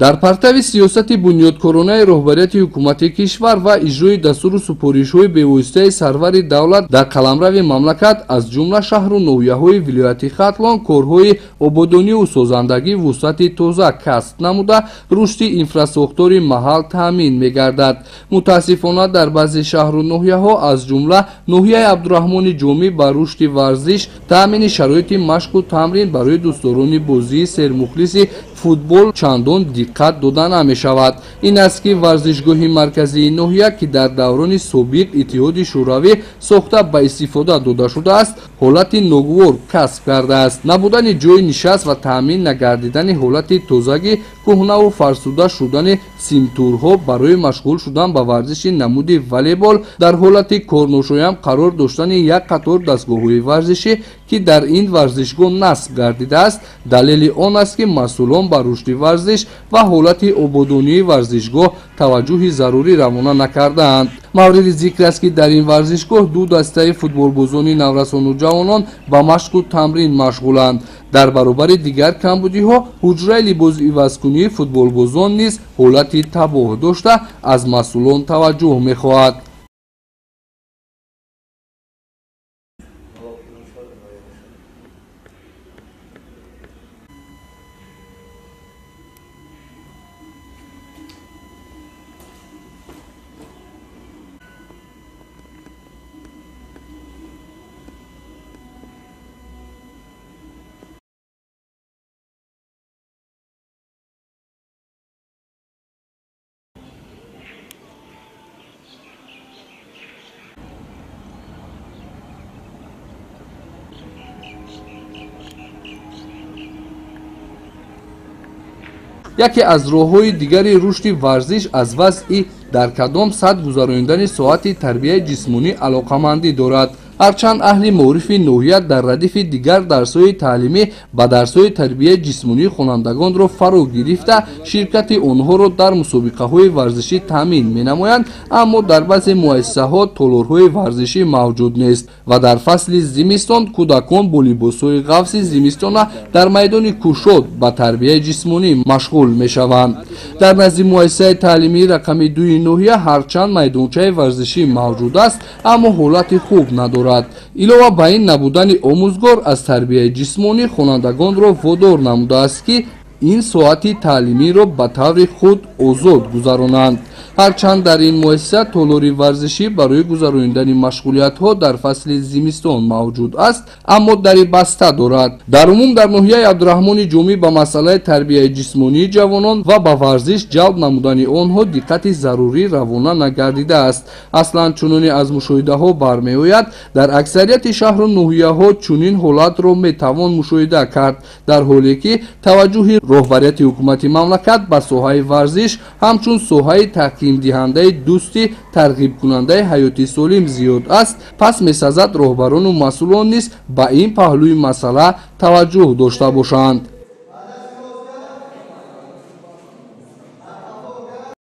Дар партави сиёсати бунёдкоронаи роҳбарияти ҳукумати кишвар ва иҷрои дастуру супоришҳои бевоситаи сарвари давлат дар қаламрави мамлакат, аз ҷумла шаҳру ноҳияҳои вилояти Хатлон, корҳои ободониву созандагӣ вусъати тоза касб намуда, рушди инфрасохтори маҳал таъмин мегардад. Мутаассифона, дар баъзе шаҳру ноҳияҳо, аз ҷумла ноҳияи Абдураҳмони Ҷомӣ, ба рушди варзиш, таъмини шароити машқу тамрин барои дӯстдорони бозии сермухлиси футбол чандон диққат дода намешавад. Ин аст ки варзишгоҳи марказии ноҳия, ки дар даврони собиқ Иттиҳоди Шӯравӣ сохта ба истифода дода шудааст, ҳолати ногувор касб кардааст. Набудани ҷойи нишаст ва таъмин нагардидани ҳолати тозагӣ, кӯҳнаву фарсуда шудани симтурҳо барои машғул шудан ба варзиши намуди волейбол, дар ҳолати корношоям қарор доштани як қатор дастгоҳҳои варзишӣ, ки дар ин варзишгоҳ насб гардидааст, далели он аст, ки масъулон ба рушди варзиш ва ҳолати ободонии варзишгоҳ таваҷҷӯҳи зарурӣ равона накардаанд. Мавриди зикр аст, ки дар ин варзишгоҳ ду дастаи футболбозони наврасону ҷавонон ба машқу тамрин машғуланд. Дар баробари дигар камбудиҳо, ҳуҷраи либосивазкунии футболбозон низ ҳолати табоҳ дошта, аз масъулон таваҷҷӯҳ мехоҳад. Яке аз роҳҳои дигари рушди варзиш аз вазъи дар кадом сатҳ гузаронидани соати тарбияи ҷисмонӣ алоқамандӣ дорад. Ҳарчанд аҳли маорифи ноҳия дар радифи дигар дарсҳои таълимӣ ба дарсҳои тарбияи ҷисмонии хонандагонро фаро гирифта, ширкати онҳоро дар мусобиқаҳои варзишӣ таъмин менамоянд, аммо дар баъзе муассисаҳо толорҳои варзишӣ мавҷуд нест ва дар фасли зимистон кӯдакон бо либосҳои ғафси зимистона дар майдони кушод ба тарбияи ҷисмонӣ машғул мешаванд. Дар назди муассисаи таълимии рақами дуи ноҳия ҳарчанд майдончаи варзишӣ мавҷуд аст, аммо ҳолати хуб надорад. Илова ба ин, набудани омӯзгор аз тарбияи ҷисмонӣ хонандагонро водор намудааст, ки ин соати таълимиро ба таври худ озод гузаронанд. Ҳарчанд дар ин муассиса толори варзишӣ барои гузаронидани машғулиятҳо дар фасли зимистон мавҷуд аст, аммо дари баста дорад. Дар умум дар ноҳияи Абдураҳмони Ҷомӣ ба масъалаи тарбияи ҷисмонии ҷавонон ва ба варзиш ҷалб намудани онҳо диққати зарурӣ равона нагардидааст. Аслан чуноне аз мушоҳидаҳо бармеояд, дар аксарияти шаҳру ноҳияҳо чунин ҳолатро метавон мушоҳида кард, дар ҳоле ки таваҷҷӯҳи роҳбарияти ҳукумати мамлакат ба соҳаи варзиш ҳамчун соҳаи таҳкимдиҳандаи дӯстӣ, тарғибкунандаи ҳаёти солим зиёд аст. Пас месазад роҳбарону масъулон низ ба ин паҳлӯи масъала таваҷҷӯҳ дошта бошанд.